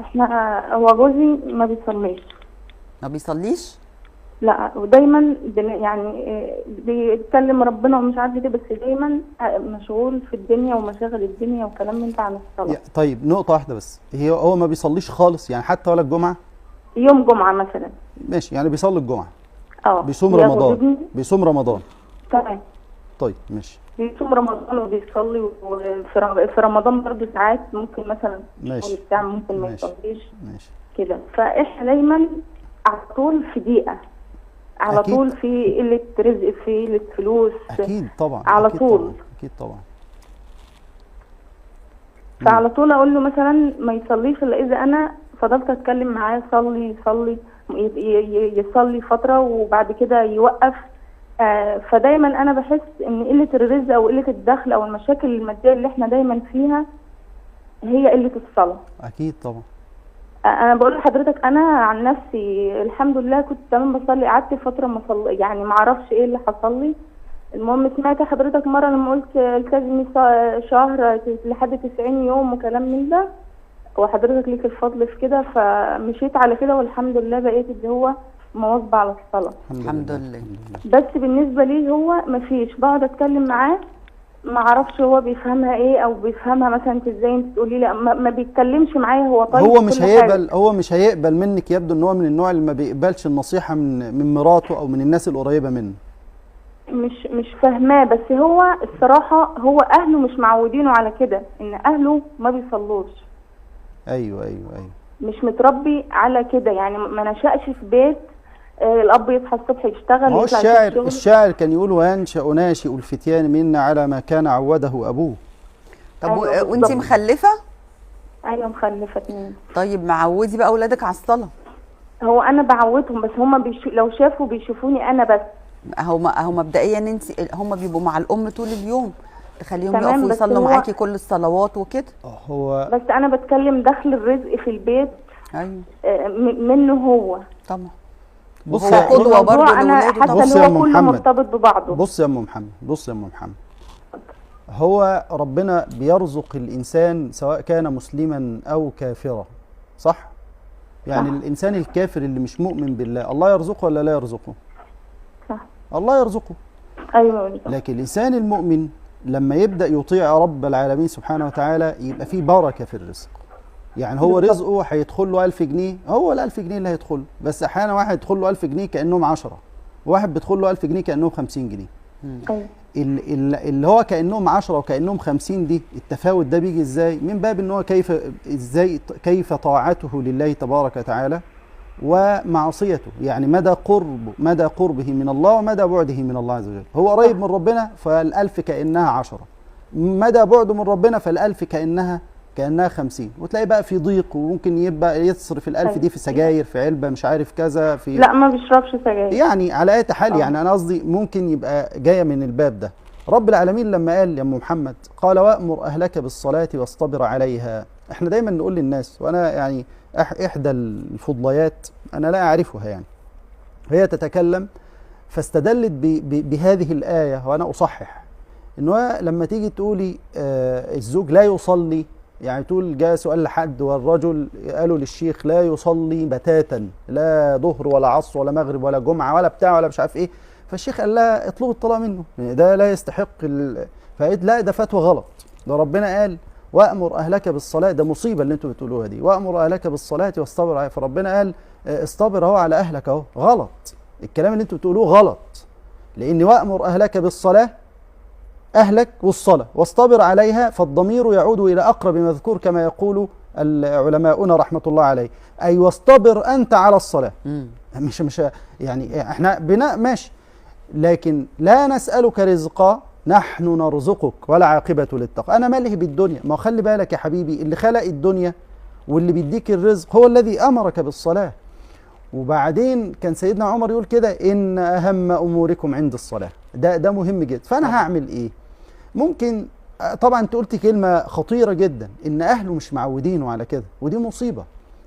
احنا هو جوزي ما بيصليش. ما بيصليش؟ لا، ودايما يعني بيتكلم ربنا ومش عارف ايه، بس دايما مشغول في الدنيا ومشاغل الدنيا وكلام من ده عن الصلاة. طيب نقطة واحدة بس، هو ما بيصليش خالص يعني، حتى ولا الجمعة؟ يوم جمعه مثلا. ماشي، يعني بيصلي الجمعة. بيصوم رمضان. بيصوم رمضان. تمام. طيب ماشي. بيصوم رمضان وبيصلي، وفي رمضان برضه ساعات ممكن مثلا ماشي بتاع ممكن ما يصليش. ماشي كده. فاحنا دايما على طول في ضيقه، على أكيد. طول في قلة رزق، في قلة فلوس. اكيد طبعا، على أكيد طول. طبعا. اكيد طبعا. فعلى طول اقول له مثلا ما يصليش الا اذا انا فضلت اتكلم معاه، صلي صلي، يصلي فترة وبعد كده يوقف. فدايما انا بحس ان قلة الرزق او قلة الدخل او المشاكل المادية اللي احنا دايما فيها هي قلة الصلاة. اكيد طبعا. انا بقول لحضرتك انا عن نفسي الحمد لله كنت تمام بصلي، قعدت فترة ما صلي يعني، ما اعرفش ايه اللي حصل لي. المهم سمعت حضرتك مرة لما قلت التزمي شهر لحد 90 يوم وكلام من ده، وحضرتك ليك الفضل في كده، فمشيت على كده والحمد لله بقيت اللي هو مواظبه على الصلاة. الحمد لله. بس بالنسبة لي هو مفيش، بقعد اتكلم معاه ما اعرفش هو بيفهمها ايه او بيفهمها مثلا انت ازاي، انت تقولي لي ما بيتكلمش معايا، هو طيب هو مش هيقبل، هو مش هيقبل منك. يبدو ان هو من النوع اللي ما بيقبلش النصيحة من مراته او من الناس القريبة منه. مش فاهماه، بس هو الصراحة هو اهله مش معودينه على كده، ان اهله ما بيصلوش. ايوه ايوه ايوه، مش متربي على كده يعني، ما نشأش في بيت الاب يصحى الصبح يشتغل. ما هو الشاعر كان يقول وينشأ ناشئ الفتيان منا على ما كان عوده ابوه. طب أيوة وانت مخلفه؟ ايوه مخلفه 2. طيب معودي بقى اولادك على الصلاة. هو انا بعودهم، بس هما لو شافوا بيشوفوني انا بس. اهو مبدئيا انت هما بيبقوا مع الام طول اليوم، تخليهم يقفوا يصلوا معاكي كل الصلوات وكده. هو بس انا بتكلم دخل الرزق في البيت. ايوه منه هو طبعا. بص هو قدوة برضه لاولاده. حاسه ان هو كله مرتبط ببعضه. بص يا ام محمد، بص يا ام محمد، هو ربنا بيرزق الانسان سواء كان مسلما او كافرا، صح؟ يعني صح. الانسان الكافر اللي مش مؤمن بالله الله يرزقه ولا لا يرزقه؟ صح، الله يرزقه. ايوه. لكن الانسان المؤمن لما يبدا يطيع رب العالمين سبحانه وتعالى يبقى فيه بركة في الرزق. يعني هو رزقه هيدخل له 1000 جنيه، هو ال 1000 جنيه اللي هيدخل، بس احيانا واحد يدخل له 1000 جنيه كانهم 10، وواحد بيدخل له 1000 جنيه كانهم 50 جنيه. اللي هو كانهم 10 وكانهم 50 دي، التفاوت ده بيجي ازاي؟ من باب ان هو كيف ازاي كيف طاعته لله تبارك وتعالى ومعصيته، يعني مدى قربه من الله ومدى بعده من الله عز وجل. هو قريب من ربنا فال1000 كانها 10، مدى بعده من ربنا فال1000 كأنها 50، وتلاقي بقى في ضيق، وممكن يبقى يصرف ال1000 دي في سجاير، في علبة مش عارف كذا، في لا ما بيشربش سجاير يعني. على اي حال يعني انا قصدي ممكن يبقى جاية من الباب ده. رب العالمين لما قال يا ام محمد قال وأمر اهلك بالصلاة واصطبر عليها. احنا دايما نقول للناس، وانا يعني احدى الفضليات انا لا اعرفها يعني، هي تتكلم فاستدلت بهذه الآية، وانا اصحح ان لما تيجي تقولي الزوج لا يصلي، يعني تقول جاء سؤال لحد والرجل قالوا للشيخ لا يصلي بتاتا، لا ظهر ولا عصر ولا مغرب ولا جمعه ولا بتاع ولا مش عارف ايه، فالشيخ قال لها اطلبوا الطلاق منه، ده لا يستحق فقالت لا ده فتوى غلط، ده ربنا قال وأمر أهلك بالصلاة، ده مصيبة اللي انتوا بتقولوها دي، وأمر أهلك بالصلاة واصطبر عليها، فربنا قال اصطبر اهو على أهلك اهو، غلط الكلام اللي انتوا بتقولوه غلط، لأن وأمر أهلك بالصلاة أهلك والصلاة واصطبر عليها، فالضمير يعود إلى أقرب مذكور كما يقول علماؤنا رحمة الله عليه، أي واصطبر أنت على الصلاة. مش يعني احنا بناء ماشي، لكن لا نسألك رزقا نحن نرزقك ولا عاقبة للتقوى. أنا ماله بالدنيا؟ ما خلي بالك يا حبيبي، اللي خلق الدنيا واللي بيديك الرزق هو الذي أمرك بالصلاة. وبعدين كان سيدنا عمر يقول كده إن أهم أموركم عند الصلاة، ده مهم جدا. فأنا هعمل إيه؟ ممكن طبعا أنت قلت كلمة خطيرة جدا، إن أهله مش معودينه على كده، ودي مصيبة.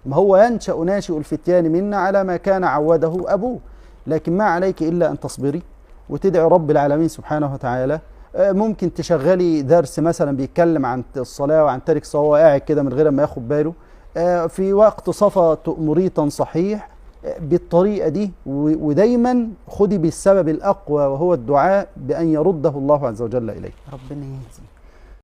ما هو ينشأ ناشئ الفتيان منا على ما كان عوده أبوه، لكن ما عليك إلا أن تصبري وتدعي رب العالمين سبحانه وتعالى. ممكن تشغلي درس مثلا بيتكلم عن الصلاة وعن تارك صلاة، قاعد كده من غير ما ياخد باله. في وقت صفا تأمريه تنصحيه بالطريقة دي، ودايما خدي بالسبب الأقوى وهو الدعاء بأن يرده الله عز وجل إليه. ربنا يهديه.